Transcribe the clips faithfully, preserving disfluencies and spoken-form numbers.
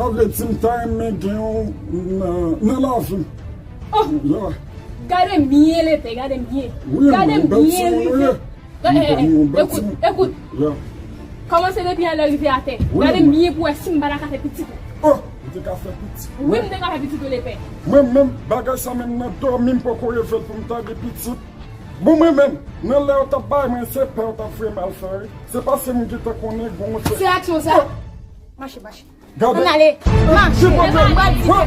Sa vle di m ta renmen gen w nan, nan lavi m. Oh! Gade m byen, lepè, gade m byen. Wi, gade m byen rive. Ekout, ekout. Kòmanse depi anlè rive atè. Gade m byen pou wè si m pa ta ka fè pitit ou. Oh, ou te ka fè pitit. Wi, m te ka fè pitit ou, lepè. Mwen menm, bagay sa menm nan dòmi m poko reve l pou m ta gen pitit. Bon, mwen menm, nan lè yo t ap bay mwen, se pè yo t ap voye m al fè, wi. Se paske m gentan konnen gon se. Se aksyon sa. Mache, mache. Gade. Ann ale. Mache. Mwen pral di Deka.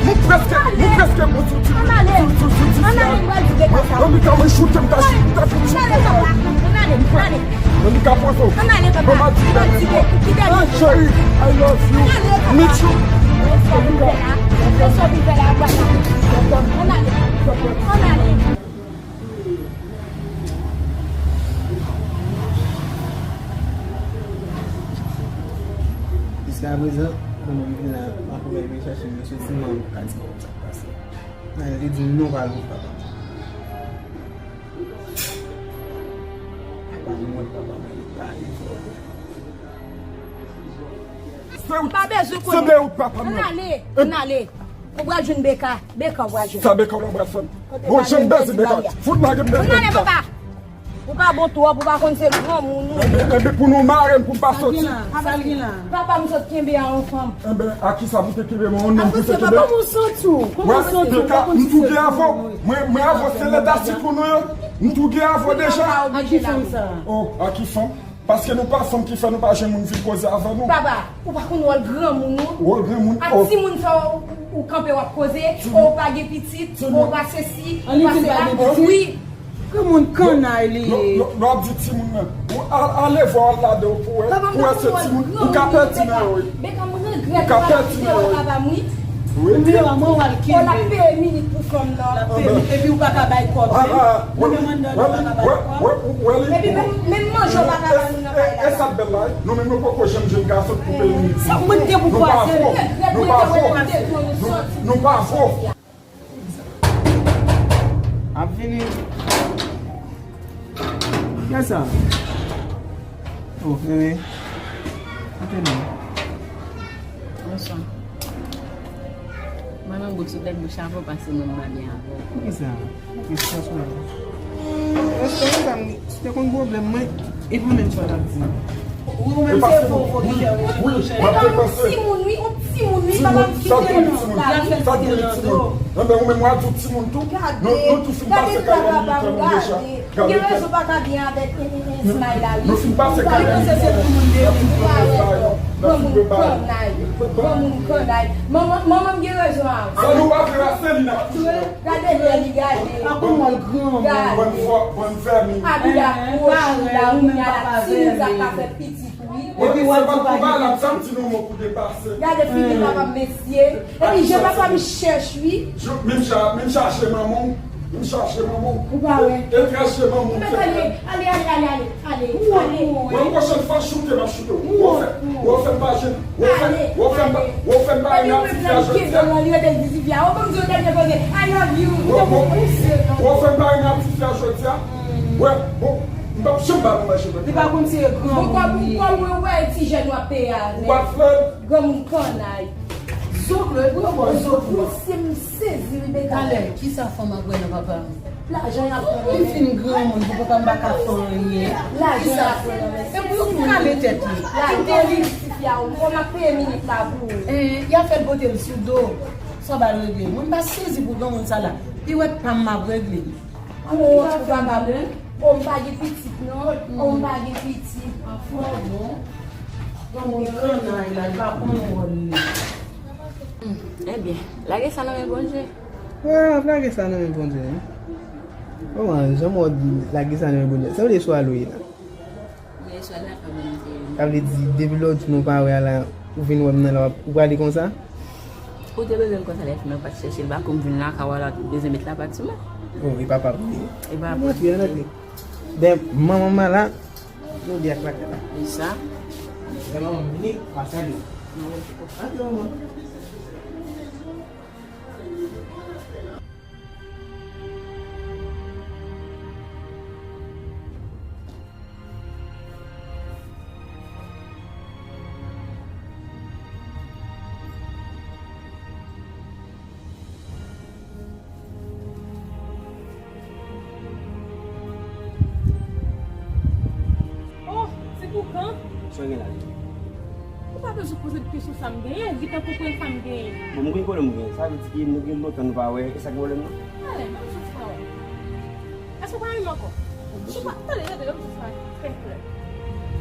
Mwen prèske, mwen prèske bon sou ti. Ann ale. Ann ale, mwen pral di Deka sa. Ann ale, mwen choute m ta choute, m ta choute. Ann ale, papa. Ann ale, ann ale. Ann ale, papa. Ann ale, papa. Cheri, I love you. Ann ale, papa. Miss you. Ann ale, papa. Ann ale. Ann ale. Jiska prezan, mwen menm vin la, m ap ouvè vin chache m, mesye, ti manman ka di mwen sa k pase. Nan, li di m non, pa lòt papa. Papa m, mwen, papa mwen, li pale fò. Se ou, pa bezwen konnen. Se de ou papa m. Ann ale, ann ale. Ou pral jwenn Beka. Beka ou pral jwenn. Sa Beka ou pral fè m? Bon, jan m bèze Beka. Fout lage m bèze Beka. Ann ale, papa. Ou pa bon twòp, ou pa konn se granmoun ou. Epi, epi pou nou mare m pou m pa soti. Sa l gen la? Papa m sot kenbe a yon fanm. Enben, a kisa pou te kenbe m yon nonm pou te kenbe? Kòman w santi w? Kòman w santi w? Beka, m touge avè w. Mwen, mwen avè w se lèt a sitwon nou yo. M touge avè w deja. A ki fanm sa? Oh, a ki fanm? Paske nou pa fanm ki fè nou pa jwenn moun vin koze avè nou. Papa, ou pa konn wòl granmoun ou? Wòl granmoun, oh. Ak timoun sa w, ou, ou kanpe w ap koze, ou pa gen pitit, ou pa sesi, ou pa sela. Wi. Granmoun kannay li ye. Lè w ap di timoun nan, ou al, ale vwa w al lade w pou wè, pou wè se timoun. Ou ka pèdi nan yo, wi. Ou ka pèdi nan yo, wi. Wi. Ou la peye minit pou fanm nan. Epi ou pa ka bay kòb. Mwen menm anndan ou pa ka bay kòb. Epi menm, menm manje ou pa ka bay moun nan kay la. E sa k bèl la, wi. Nou menm nou poko janm jwenn gason pou peye minit. Sa mwen te pou kwaze. Nou pa vo. Nou pa vo. Nou, nou pa vo. Ap vini. Kiyès sa? Oh, bebe. Kote nou? Bonswa. Mwen nan bout sou tèt bouch avè w paske mwen pa byen avè w. Poukisa? Poukisa sa? Èske mwen pa m, si te konn pwoblèm mwen, e mwen menm sa w t ap di m. Ou menm se fo fo ki fè w rejte. Wi, wi, m ap depanse. Yon timoun, wi, yon timoun, wi, papa m kite l nan pale. Sa di li timoun. Enben, ou menm w a di w timoun tou. Nou, nou tou fin pase kalè militè nou deja. Gade, gade, gade. Gen rezon pa ka byen avèk Ismaila, wi. Nou fin pase kalè militè nou. Ou pa wè, granmoun kannay, granmoun kannay. Manman, manman m gen rezon a. Sa nou pa vle a, se li n ap touche. Gade lè li gade. Gade. Bon, bon, bon, bon, fèmi. Abida, gwo chou la, ou menm papa timoun sa ka fè pitit, wi. Epi w ap di pa gen pitit. Gade figi papa m, mesye. Epi je papa m chèch, wi. Menm cha-, menm chache manman w. Menm chache manman w. Ou pa wè. E chache manman w. Ale, ale, ale, ale, ale. Ale, ale. Mwen pwochèn fwa choute m ap choute w. Ou fè, ou fè m pa jwenn, ou fè, ou fè m pa, ou fè m pa renmen ak ti fi a jodi a. Ou fè m pa renmen ak ti fi a jodi a. Wè, bon, m p ap janm ba nou manje mwen. Li pa konn si e granmoun li ye. Ou pa vle l. Granmoun kannay. Zoklo, epi yo ba w zoklo. Mesye, m sezi, Rebecca. Talè, kisa fanm ap wè nan papa m? Lajan y ap pran nan men. M fin granmoun, pou papa m pa ka fè anyen. Lajan y ap pran nan men. Epi yo kale tèt li. Kite li, ti fi a, ou konn ap peye minit la pou ou. Eh, y ap fè l pote l sou do. Sa w ba l regle. Mwen m pa sezi pou granmoun sa la. Piwèt pa m m ap regle. Ou, ou pa ka, ou m pa gen pitit, non. Ou m pa gen pitit. Anfò, bon. Granmoun kannay la, li pa konn wòl li. Hmm, ebyen, lage sa nan men Bondye. Ah, lage sa nan men Bondye, wi. Kòman, jan mwen di, lage sa nan men Bondye. Sa vle sou aloye la. Sa vle di, depi lè w di nou pa wè a la, ou vin wè m nan la, w ap, ou prale konsa? Ou te bezwen l konsa lè fè m pa t chèche l, pa kou m vin lakay w a la, ou bezwen met lapat sou mwen. Oh, e papa m li ye. E papa m li ye. Ben, manman m la, nou de ak lakay la. E sa? Lè manman m vini, w a salye. Antre, manman. Sa w gen la? Ou pa bezwen poze m kesyon sa m genyen, ou gentan konprann sa m genyen. Bon, m konn pwoblèm ou genyen. Sa vle di ke nou gen lontan nou pa wè, e sa ki pwoblèm nan? Talè, ban m soti pa wè. Èske w pa renmen m ankò? Bon, si w pa, tande, tande, ban m soti pa wè. Trè klè.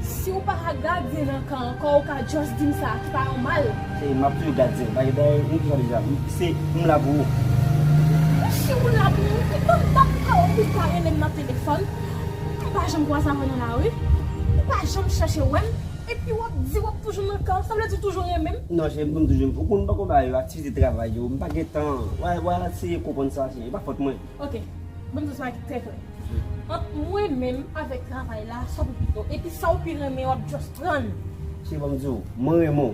Si w pa ka gadyen nan kan ankò, ou ka just di m sa, ki pa yon mal. Cheri, m ap toujou gadyen. Pa gen bagay, m di sa deja. Se, m la pou ou. Monchè, ou la pou ou. Ou pa, ou pa, ou pa rele m nan telefòn. M pa janm kwaze avè w nan lari. Ou pa janm chèche wè m. Epi w ap di w ap toujou nan kan. Sa vle di w toujou renmen m? Non, cheri, m toujou renmen w. Ou konn m pa konn bagay yo, aktivite travay yo. M pa gen tan. Wè, wè, eseye konprann sa, cheri. E pa fòt mwen. Ok. Ban m di w sa ki trè klè. Ant mwen menm avèk travay la, sa w pi pito. Epi sa w pi renmen, w ap just pran l. Cheri, ban m di w, mwen renmen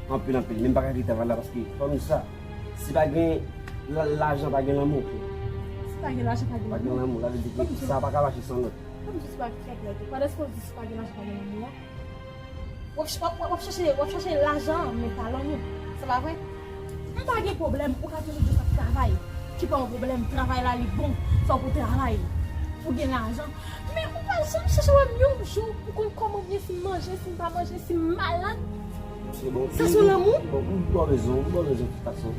w anpil, anpil. Men m pa ka kite travay la paske, ban m di w sa, si pa gen la-, lajan, pa gen lanmou. Si pa gen lajan, pa gen lanmou. Pa gen lanmou. Sa vle di ke sa pa ka mache san lòt. Ban m di w sa ki trè klè tou. Pandan w di si pa gen lajan, pa gen lanmou an, W ap ch-, w ap, w ap chèche, w ap chèche lajan, men pa lanmou. Se pa vre? M pa gen pwoblèm, ou ka toujou di w ap travay. Ki pa yon pwoblèm, travay la li bon, fòk ou travay. Ou gen lajan. Men ou pa janm chèche wè m yon jou pou konn kòman m ye, si m manje, si m pa manje, si m malad. Se bon. Sa se lanmou? Bon, ou ba w rezon, ou ba w rezon. Fason.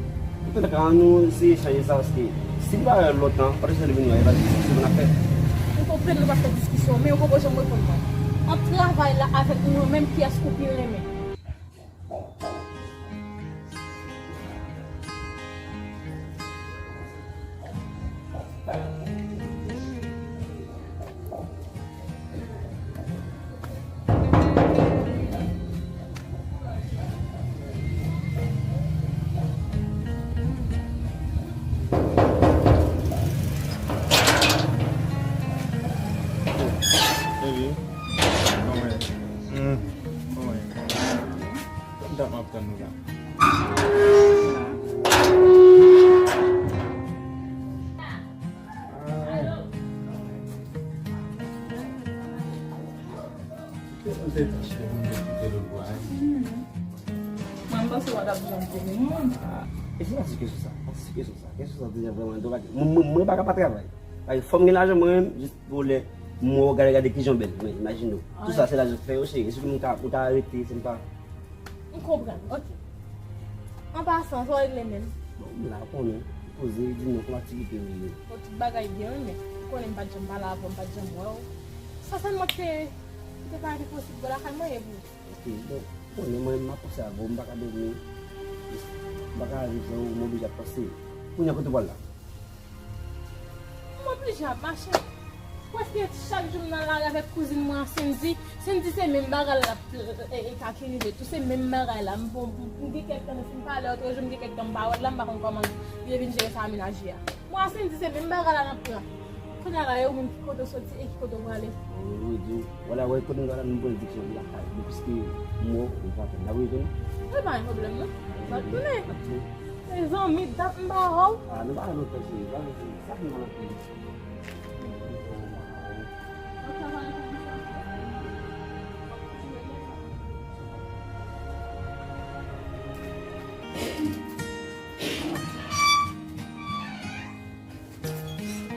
Antouka, ann nou eseye chanje sa, paske si nou pa wè lontan, pa t ap vini, e pa diskisyon n ap fè. Ou konprann nou pa fè diskisyon, men ou poko janm reponn mwen. Ant travay la avèk mwen menm, kiyès ou pi renmen? Baby, kòman w ye? Hmm. Kòman w ye? M t ap, m ap tann nou la. Mwen, m panse w pa t ap janm konnen mwen. Ah, e se pa ti kesyon sa, pa ti kesyon sa. Kesyon sa deja vrèman, mwen, mwen, mwen pa ka pa travay. Paske fò m gen lajan mwen menm, jis pou lè m wè w gade, gade kijan w bèl. Men, imajine w. Tou sa, se lajan k fè yo, cheri. Èske m ka, m ka arete, si m pa M konprann, ok. An pasan, sa w regle menm? Bon, m la, ou konnen, poze, di nou kòman aktivite yo ye. Bon, tout bagay byen, wi, men ou konnen m pa t janm pale avè w, m pa t janm wè w. Sa sèlman ki te, ki te pa te posib bò lakay mwen ye pou ou. Ok, bon, ou konnen mwen, m ap panse avè w, m pa ka dòmi, m pa ka viv san ou, m oblije ap panse. Kounye a, kote w pral la? M oblije ap mache. Prèske chak jou m nan lari avèk kouzin mwen an, Sendy. Sendy se menm bagay la, e, e, ka ki rive tou. Se menm bagay la. M, bon, m, m gen kèk tan, si m pale lòt jou, m gen kèk tan m pa wè l la, m pa konn kòman li vin jere sa a menaj li a. Mwen a Sendy se menm bagay la n ap pran. Kounye a la, e ou menm ki kote w soti e ki kote w prale? Wi, wi, di w. Wala, wè, kote m prale, m pran diksyon lakay. Depi se mò, m pa fè. N ap retounen? Wi, pa gen pwoblèm, non. N ap tounen. Mezanmi, dat m pa wè w. Ah, nou pa nan fè se, pa nan fè sa ki mal anpil.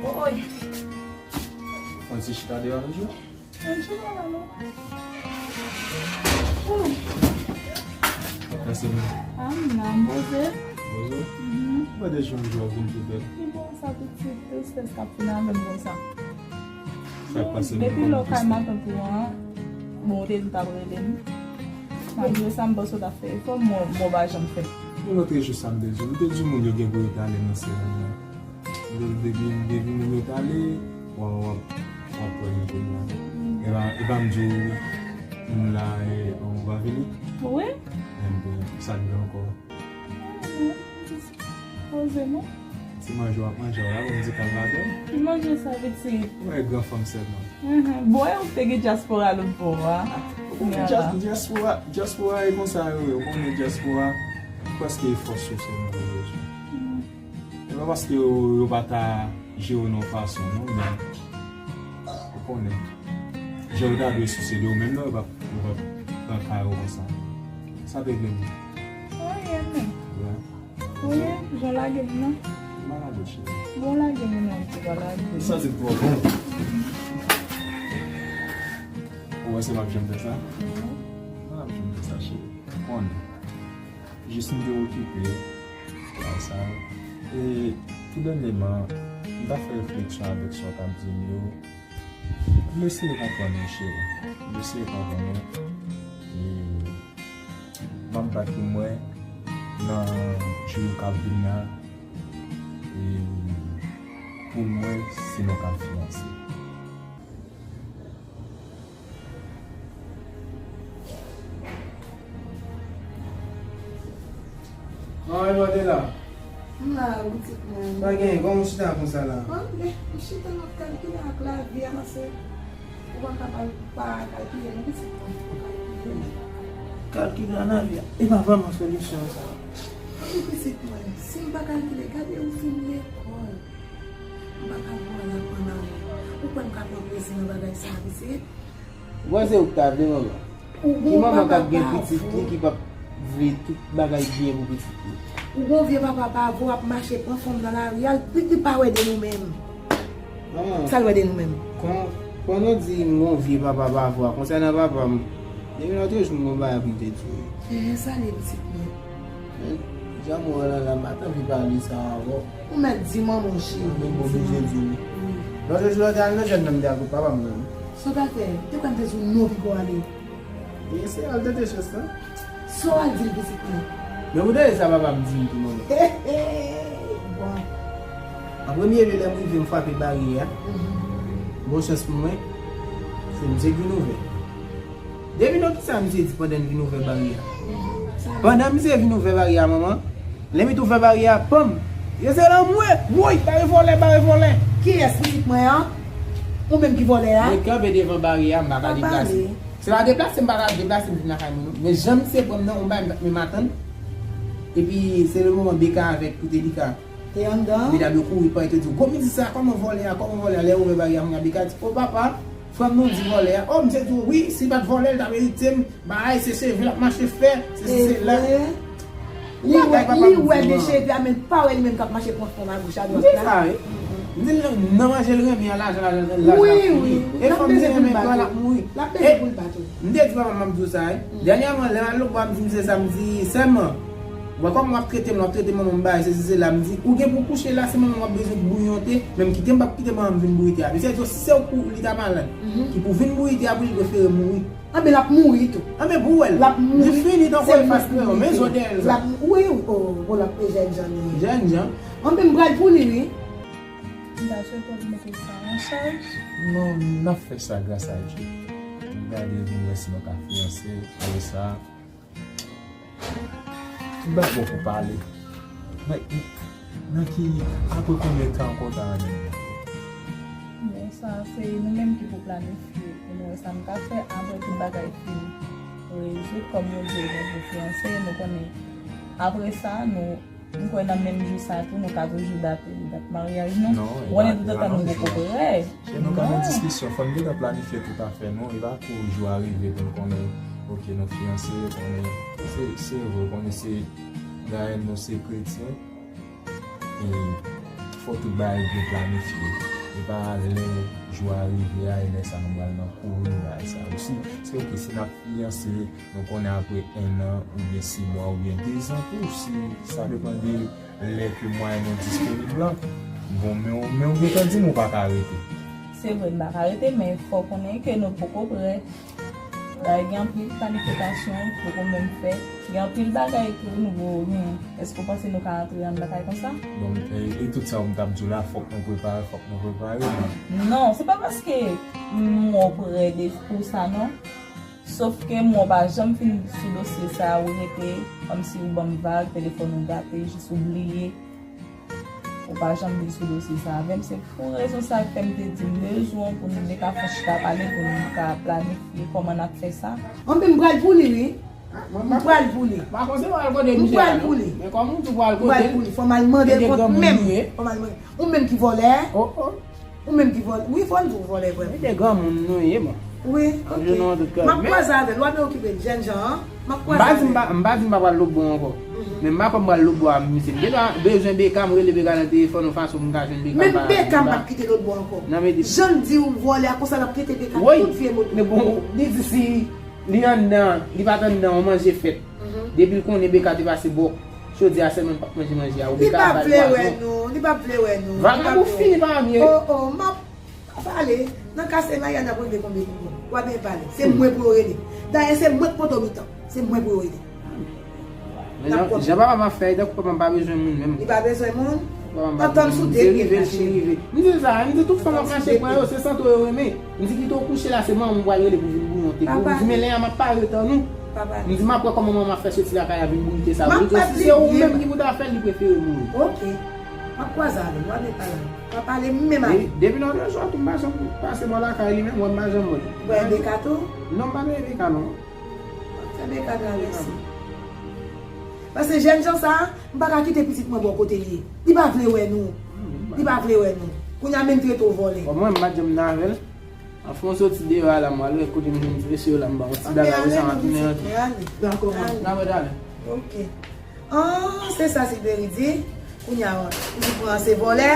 Oy. Fon ti chita deyò toujou? Mwen chita la, non. Ou. Mèsi, men. Ah, m la, m poze. Poze? Mhm. Mwen de jou, jou vin pi bèl. Ki bon sa, pitit, tristès k ap fini avè m konsa. Sa k pase, depi lè w kay matant ou an, bon, ou te di w t ap rele m. Malgre sa, m panse w t ap fè efò, men w pa janm fè. Yon lòt jou, sa m te di w, m te di moun yo gen pou yo t ale nan seremoni an. Depi, depi moun yo t ale, w ap, w ap, w ap wè yo kounye a. E pa, e pa m di w, moun la, e, ou pa vini? Wi. Enben, sa rive ankò. Poze non. Ti manje w ap manje a, ou la pou m di kal ladan. Ki manje sa, pitit? Ou wè gran fanm sèlman. Mhm. Bon, e ou te gen dyaspora lòt bò a? Ou konnen dya-, dyaspora, dyaspora e konsa yo ye, ou konnen dyaspora prèske e fòs yo sèlman yo bezwen. Mhm. E pa paske yo, yo pa ta jere w nan yon fason, non, men ou konnen. Jan yo ta dwe souse de ou menm, non, yo p ap, yo p ap pran ka yo konsa. Sa te vle di? Anyen, men. Wè. Anyen, jan w lage m nan. M pa lage w, cheri. Bon, lage m nan, ou pa lage m. Ou santi l twò bon. Ou wè se m ap janm fè sa? Mhm. Konnen. Jis m te okipe. Bagay sa yo. E tou dènyèman, m t ap fè refleksyon avèk sa w t ap di m yo. M eseye konprann ou, cheri. M eseye konprann ou. E m ap bat pou m wè nan jou yo k ap vin la. E pou m wè si nou ka fiyanse. Kòman w te la? M la, pitit mwen. Pa gen, kòman w chita konsa la? Bon, men, m chita m ap kalkile ak lavi a, paske ou pa kapab pa kalkile, non, pitit mwen, fò w kalkile. Kalkile nan lavi a, e pa vrèman solisyon sa. Anben, pitit mwen, si m pa kalkile, gade ou fin lekòl. M pa ka voye aprann anyen. Ou kwè m ka pran plezi nan bagay sa a, pitit? Ou panse ou ta vle manman? Ou gon papa pa vo. Ki manman k ap gen pitit li ki p ap vle tout bagay byen pou pitit li? Ou gon vye papa pa vo ap mache pran fanm nan lari a, li, li pa wè de nou menm. Ah. Sa l wè de nou menm? Kon, pandan w di m gon vye papa pa vo a, konsènan papa m, depi lòt jou m gon bagay pou m te di w. Eh, sa l ye, pitit mwen? Men, jan m wè w la, la, m pa t anvi pale sa avè w. Ou mèt di manman w, cheri. Mwen oblije di w. Wi. Lòt jou, lè w te al nan jèn nan, m te al kot papa m nan. Sa w ta fè? Te kwè m te di w non, piko ale. E se al tante chans lan. Sa w al di l, pitit mwen? Men pou tande sa papa m di m tou, manman. Bon. An premye lye, lè m rive, m frape baryè a. Mhm. Bon chans pou mwen, se misye ki vin ouvè. Devine kisa misye di pandan l vin ouvè baryè a. Pandan misye vin ouvè baryè a, manman, lè misye ouvè baryè a, panm, yo se lanmou, woy, bare vòlè, bare vòlè. Kiyès, pitit mwen an? Ou menm ki vòlè a? Mwen kanpe devan baryè a, m pa ka deplase. Se pa deplase, m pa ka deplase, m vin lakay mwen, non. Men jan misye pran m nan, yon bagay m pa t menm atann. Epi, se le moman Beka avèk Koutelika. Te anndan? Medam yo kouri pran, yo te di, "Gwo mizi sa, kòman vòlè a, kòman vòlè a?" Lè yo ouvè baryè a, kounye a Beka di, "O papa, frè m nan di vòlè a." O, misye di, "Wi, si l pa t vòlè, l t ap erite m, bagay, se cheve l ap mache fè, se si, se la." Li wè, li wè de cheve a, men pa wè li menm k ap mache pran fanm agoch adwat la. M di sa, wi. M di l nan, nan manje l renmen an, lajan, lajan, lajan ap fini. Wi, wi. E fanm li renmen pran l ap mouri. L ap peze pou l bat, wi. M te di papa m, m ap di w sa, wi. Dènyèman, lè m al lòtbò a, m di misye sa, m di, "Sèlman, wè kòman w ap trete m, w ap trete manman m bagay, se si, se la." M di, "Ou gen pou w kouche la, se manman w ap bezwen pou bouyon te, men m kite m p ap kite manman m vin boure te a." Misye di, "Si se w kou li ta malad, ki pou vin boure te a pou li prefere mouri." Anben, l ap mouri tou. Anben, pou w wè l. L ap mouri. Li fini tankou efas kreyon, men zo dèyè l sa. L ap mou-, wi, wi, o, bon, l ap jèn jan li ye. Jèn jan. Anben, m pral pou li, wi. M ta swete w mete sa an chaj. Non, n ap fè sa gras a Dye. M gade pou m wè si nou ka fiyanse, apre sa, m pa bon pou pale. Men, nan ki, apre konbyen tan ankò w ta renmen? Bon, sa, se nou menm ki pou planifye, pou nou wè sa n ka fè apre tout bagay fin rezoud, kòm yo di, nou pou fiyanse, nou konnen. Apre sa, nou M kwè nan menm jou sa tou, nou ka toujou date dat maryaj nou. Non, e pa, e pa nan jou a. Ou konnen toutotan nou poko prè. Se nou ka nan diskisyon, fò n gentan planifye tout afè nou. E pa kou jou a rive pou n konnen, oke, nou fiyanse, konnen se, se vre, konnen se, dayè nou se kretyen. E fò tout bagay byen planifye. E pa lè jou a rive a, e lè sa nou pral nan kouri bagay sa. Ou si, se oke, si n ap fiyanse, nou konnen apre en an, oubyen sis mwa, oubyen de zan tou, si sa depann de lè ke mwayen nou disponib lan. Bon, men w, men w gentan di m ou pa ka rete. Se vre, m pa ka rete, men fò w konnen ke nou poko prè. Bagay gen anpil planifikasyon, poko menm fèt. Gen anpil bagay tou nou, hmm, èske w panse nou ka antre anndan kay konsa? Bon, e, e tout sa w m t ap di w la, fòk nou prepare, fòk nou prepare, men. Non, se pa paske m wè w prè de, pou sa, non. Sòf ke m wè w pa janm fin sou dosye sa a, ou rete kòmsi ou ban m vag, telefòn ou gate, jis ou bliye. Ou pa janm vin sou dosye sa a avè m. Se pou rezon sa a k fè m te di m bezwen w pou nou de ka fon chita pale, pou nou ka planifye kòman n ap fè sa. Anben, m pral pou li, wi. M pral pou li. M pral pou li. M pral pou li. Men kòman w di w pral kote l? M pral pou li. Fò m al mande l kont menm. Fò m al mande. Ou menm ki vòlè. Oh, oh. Ou menm ki vòlè. Wi, fò n di w vòlè vre. Se de granmoun nou ye, bon. Wi, oke. M ap kwaze avè l. W ap okipe l, jèn jan an. M ap kwaze avè l. M pa di m pa, m pa di m pa pral lòtbò ankò. Mhm. Men m pa kwè m pral lòtbò a misye. M te bezwen Beka, m rele Beka nan telefòn, yon fason pou m ka jwenn Beka. Menm Beka, m p ap kite lòtbò ankò. Jan l di w vòlè a, konsa l ap trete Beka tout vye mo. Men bon, li di si li anndan, li pa t anndan, yon manje fèt. Mhm. Depi l konnen Beka te pase bò, jodi a sèlman l p ap manje manje a. Ou Li Beka p ap ap bay vle wè pwazon. nou, li p ap vle wè nou. Vagabon fini pa mye. Oh, oh, m ap pale. Nan ka se Maya n ap regle konbyen moun. W ap byen pale. Se mwen pou yo rele. Dayè, se mwen k poto mitan. Se mwen pou yo rele. Men jan, jan papa m ap fè, tankou papa m pa bezwen moun menm. Li pa bezwen moun? Papa m pa bezwen moun. Antann sou de pye, mache. M di sa, m di tout fanm ap mache pran yo, se santo yo renmen. M di kite w kouche la, se manman m pral rele pou vin bouyon te pou. Papa. M di men lè a m ap pare tann ou. Papa. M di m ap wè kòman manman m ap fè soti lakay la vin bouyon te sa. M ap pale. Si se ou menm ki pou ta fè l, li prefere mouri. Ok. M ap kwaze avè l, w ap pale. M ap pale, m menm avè l. Depi lòt jou a tou, m pa janm pase bò lakay li menm, wè m pa janm wè l. Wè Beka tou? Non, m pa gen Beka non. Fè Beka travèse. Paske jèn jan sa a, m pa ka kite pitit mwen bò kote l ye. Li pa vle wè nou. Li pa vle wè nou. Kounye a menm trete w vòlè. Bon, mwen, m pa janm nan avè l. Anfen, m soti deyò a la, m al wè kote m jwenn ti mesye yo la, m ba yon ti dada, apre sa, m ap tounen rantre. Dakò, n a wè talè. Ok. Ah, se sa Silvery di. Kounye a, pitit mwen an se vòlè.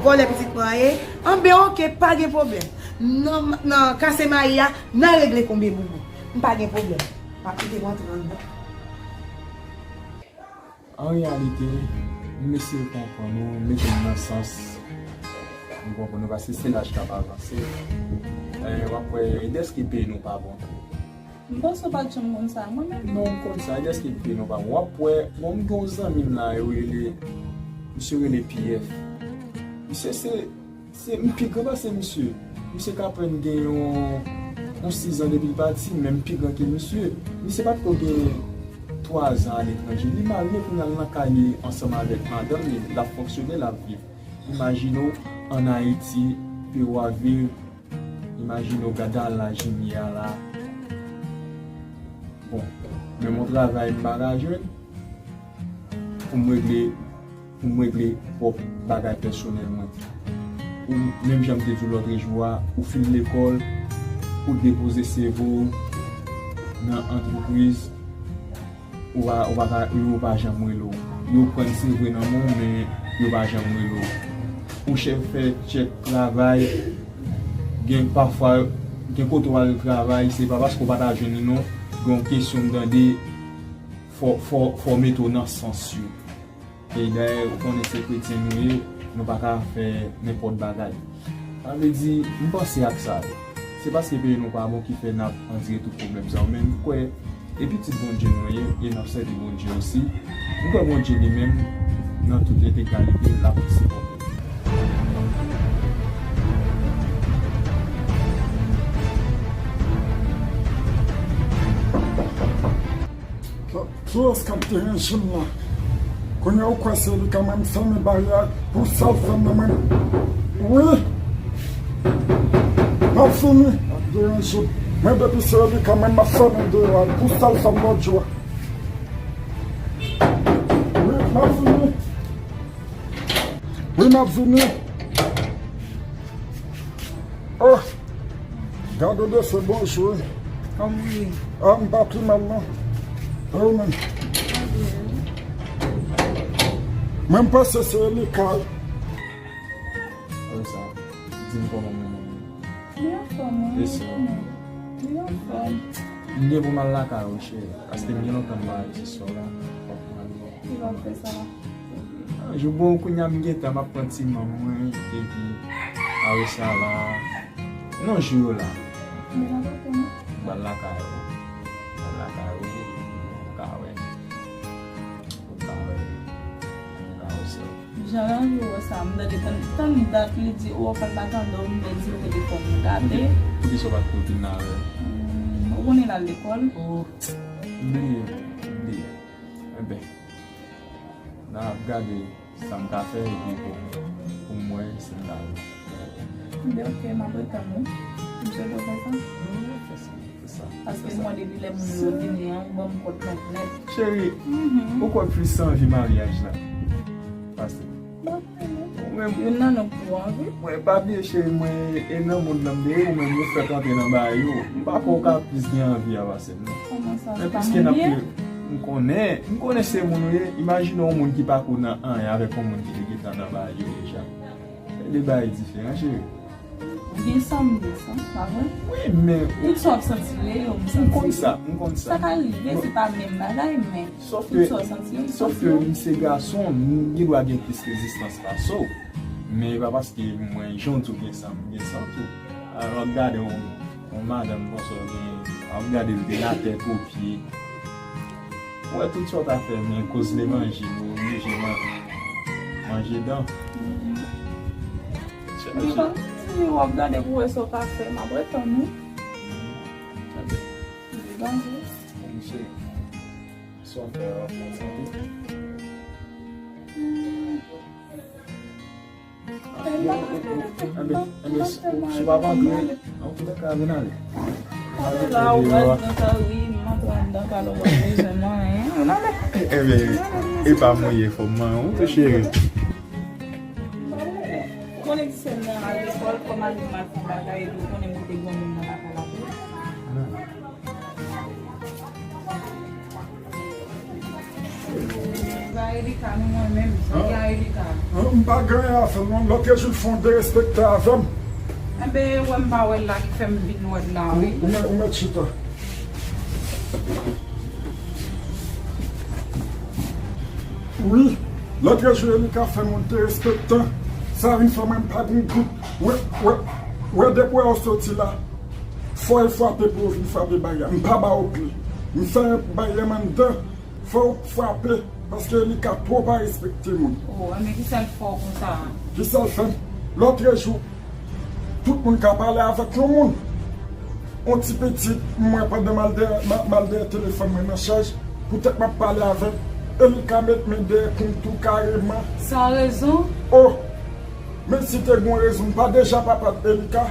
Vòlè pitit mwen an ye. Anben, ok, pa gen pwoblèm. Nan, nan kase mayi a, n a regle konbyen boubou. M pa gen pwoblèm. M ap kite w antre anndan. An reyalite, m eseye konprann ou, mete m nan sans. M konprann ou, paske se laj k ap avanse. Eh, w ap wè, e dèske peyi nou pa bon tou. M panse w pa t janm konn sa, mwen menm. Non, m konn sa, e dèske peyi nou pa bon. W ap wè, bon, m gen yon zanmi m la, yo rele, misye rele P F. Misye se, se, m pi gran pase misye. Misye ka apèn gen yon, yon sizan depi l pati, men m pi gran ke misye. Misye pa t ko gen twazan aletranje. Li marye, kounye a l nan kay li ansanm avèk madanm li, l ap fonksyone, l ap viv. Imajine w, ann Ayiti, peyi w ap viv, imajine w gade a laj m ye a la. Bon, menm yon travay m pa ka jwenn pou m regle, pou m regle pwòp bagay pèsonèl mwen. Ou, menm jan m te di w lòtrejou a, ou fin lekòl, ou depoze C V w nan antrepriz, ou pa, ou pa ka, yo pa janm rele w. Yo pran C V nan men w, men yo pa janm rele w. Ou chèf fè tchèk travay, gen pafwa, gen kote w al travay, se pa paske w pa ta jwenn li non, gen yon kesyon m tande, fò, fò, fò w mete w nan sans yo. E dayè, ou konnen se kretyen nou ye, nou pa ka fè nenpòt bagay. Sa vle di, m panse ak sa yo. Se paske peyi nou pa bon ki fè n ap andire tout pwoblèm sa yo, men m kwè e pitit Bondye nou ye, e n ap sèvi Bondye osi. M kwè Bondye li menm, nan tout entegralite, l ap sipòte nou. Kiyès k ap deranje m la? Kounye a ou kwè se li ka mwen m fèmen baryè pou sa l fè m nan mwen. Wi! M ap vini. Ap deranje m. Mwen depi se li ka mwen m ap fèmen deyò a pou sa l fè m lòt jou a. Wi, m ap vini. Wi, m ap vini. Oh! Gade de se bonjou wi. Kòman w ye? Ah, m pa pi mal non. E ou menm? Mwen m panse se Elika wi. Sa, di m kòman mwen menm. Li anfòm wi. Li anfòm. M gen pou m al lakay ou cheri, paske m gen lontan m pa al ti sò la. Fòk m al wè. Li pa fè sa. Jou bon kounye a m gentan m ap pran ti manm mwen epi apre sa la. Non jou yo la. M al lakay ou. M al lakay ou. Ou ka wè. Ou ka wè. Ou ka wè sa. Jan Lanvi wè sa, m tande tann, tann dat li di, ou pa t pa tande w, m te di m telefòn m gate. Poukisa w pa t tou vin avè m? Hmm, ou konnen l al lekòl. Oh, m bliye, m bliye. Enben, n ap gade sa m ka fè epi pou, pou m wè si m ka. Enben, ok, m ap ret tann ou. M swete w fè sa. Non, fè sa, fè sa. Paske m wè depi lè moun yo vini an, ou ban m kòd nèt nèt. Cheri, ou kwè plis anvi maryaj la? Pase. Ou menm. Youn nan nou pou anvi. Mwen pa bliye cheri, mwen e nan mond lan m te ye, ou menm ou fèk antre nan bagay yo. M pa kwè ou ka plis gen anvi a pase m non. Kòman sa? Men piske n ap, m konnen, m konnen se moun ou ye, imajine yon moun ki pa ko nan anyen avèk yon moun ki te gentan nan bagay yo deja. Se de bagay diferan, cheri. Gen san m gen san, pa vre? Wi, men tout sa w ap santi yo, yo, m santi yo. M konn sa, m konn sa. Sa ka rive, se pa menm bagay, men tout sa w santi yo, m santi yo. Sòf ke m se gason, m gen dwa gen plis rezistans pase w. Men e pa paske mwen, jan w di w gen san, m gen san tou. Alò, w ap gade yon, yon madanm konsa, w gen, w ap gade l gen latè twopye. Ou wè tout sa w ta fè, men koz le manje, nou oblije man-, manje dan. Li pa di, w ap gade pou wè sa w ka fè, m ap ret tann ou. Li pa di. Misye, sa w fè a, w ap fè sante. Enben, enben, si w pa antre, an tou ka vin ale. Ale la, ou pral nan kari, m antre anndan, pa lè w pa bezwen mwen, hein. Ann ale. Enben, e pa mouye fò m manyen w tou, cheri. Ou konnen ti sè m nan al lekòl, kòm al mal fè bagay, epi ou konnen m kite granmoun nan lakay la tou. Ba Elika, nou mwen menm. Sa ki a Elika? An, m pa gen anyen a fè l non. Lòt jou l fè yon derespekte avè m. Enben, wè m pa wè l la ki fè m vin wè l la, wi. Ou, ou mèt, ou mèt chita. Wi, lòt jou Elika fè m yon derespektan. Sa vin fè mwen m pa gen gout. Wè, wè, wè depi w soti la. Fò e frape pou yo vin frape baryè. M pa ba yo kle. M fè baryè m anndan. Fò yo frape, paske Elika twò pa respekte moun. Oh, enben kisa l fè w konsa? Kisa l fè m? Lòt jou, tout moun ka pale avèk yon moun. On ti pitit, m wè pandan m al dèyè, m al dèyè telefòn mwen nan chaj, poutèt m ap pale avè l, Elika met men dèyè kontou kareman. San rezon? Oh! Men si te gen yon rezon, m pa deja papa Elika.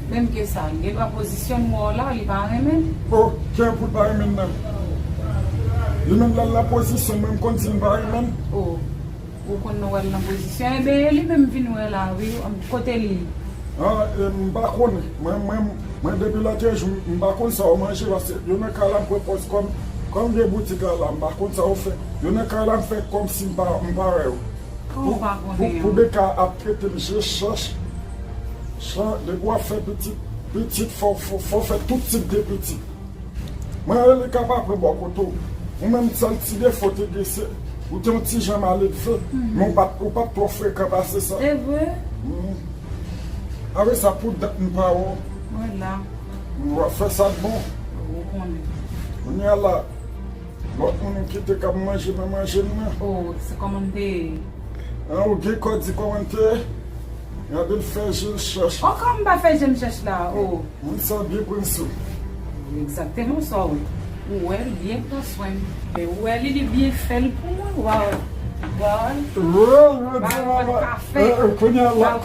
Menm ke sa, li gen dwa pozisyon m wè w la, li pa renmen m. Oh, ki an pou l pa renmen m nan? Li menm lè l nan pozisyon mwen, m konn si m pa renmen l. Oh, ou konn nou wè l nan pozisyon. Enben, e li menm vin wè la, wi. Kote li? Ah, e m pa konnen. Mwen, mwen, mwen depi lòt jou, m pa konn sa w manje, paske yo nan kay la m pran pòz kòm, kòm vye boutik la la, m pa konn sa w fè. Yo nan kay la m fè kòm si m pa, m pa wè yo. Pou, pou, pou Beka ap trete m je chèch, chan, depi w ap fè pitit, pitit fò, fò, fò fè tout tip de pitit. Mwen, Elika pa pran bò kote w. Ou menm sèl ti defo te gen se, ou te yon ti jan maledve, men ou pa t, ou pa t twò frekan pase sa. Se vre? Apre sa, pou dat m pa wè w. Mwen la. W ap fè sa k bon. Ou konnen. Kounye a la, lòt moun ou kite k ap manje nan manje m nan. Oh, se kòman m te ye? An, ou gen kò di kòman m te ye? Gade l fè je l chèch. Oh, kòman m pa fè je m chèch la? Oh. Moun sa byen pran swen. Egzakteman sa w wè. Ou wè l byen pran swen m. E ou wè li, li byen fè l pou mwen. Waw. Waw. Ba l pòt kafe. Kounye a la,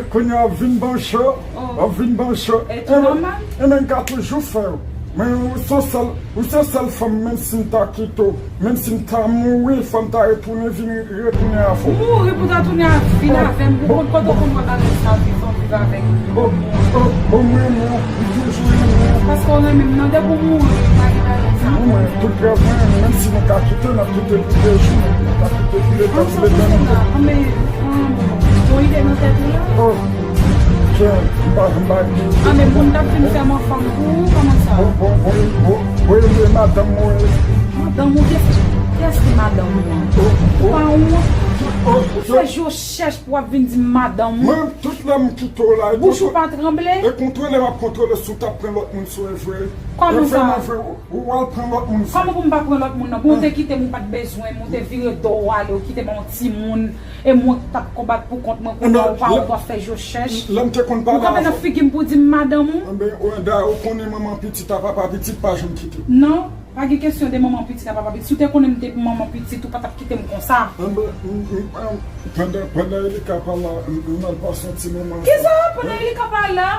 kounye a w ap vin ban cho. W ap vin ban cho. E tou nòmal. E men m ka toujou fè yo. Men ou se sèl, ou se sèl fanm, menm si m ta kite w, menm si m ta mouri, fò m ta retounen vin, retounen avè w. Mouri pou ta tounen a vin avè m, pou konn kote w konn wè bagay sa, viv, fò m viv avèk ou. Bon, bon, bon, mwen renmen w, m toujou renmen w. Paske w renmen m nan, depi w mouri, pa gen bagay sa. Mwen, tout rèv mwen, menm si nou ka kite, n ap kite pou de jou, n ap kite pou de tan, pou de tan. Anben, bon ide nan tèt ou la. Jan, m pa, m pa gen. Ah, men moun t ap fin fè m an fanm pou ou, kòman sa? Bon, bon, bon, bon, bon, e madanm mwen. Madanm ou, kiyès, kiyès ki madanm ou an? Ou pa wont? Ou fè je w chèch pou w ap vin di m madanm ou? Mwen, tout lè m kite w la, e bouch ou pa tranble? E kontwole m ap kontwole si w t ap pran lòt moun sou e vre. Kòman sa? Ou, ou al pran lòt moun sou. Kòman pou m pa pran lòt moun nan? Bon, ou te kite m, ou pa t bezwen m, ou te vire do w ale, ou kite m yon timoun. E mwen k t ap konbat pou kont mwen, kounye a ou pa, ou pa fè je w chèch. Lè m te konn pale avè w. Ou kanpe nan figi m pou di m madanm ou? Enben, dayè, ou konnen manman pitit a papa pitit pa janm kite. Non, pa gen kesyon de manman pitit a papa pitit. Si w te konnen m te manman pitit, ou pa t ap kite m konsa. Enben, m, m, m, pandan, pandan Elika pa la, m, m al pase yon ti moman. Kisa? Pandan Elika pa la?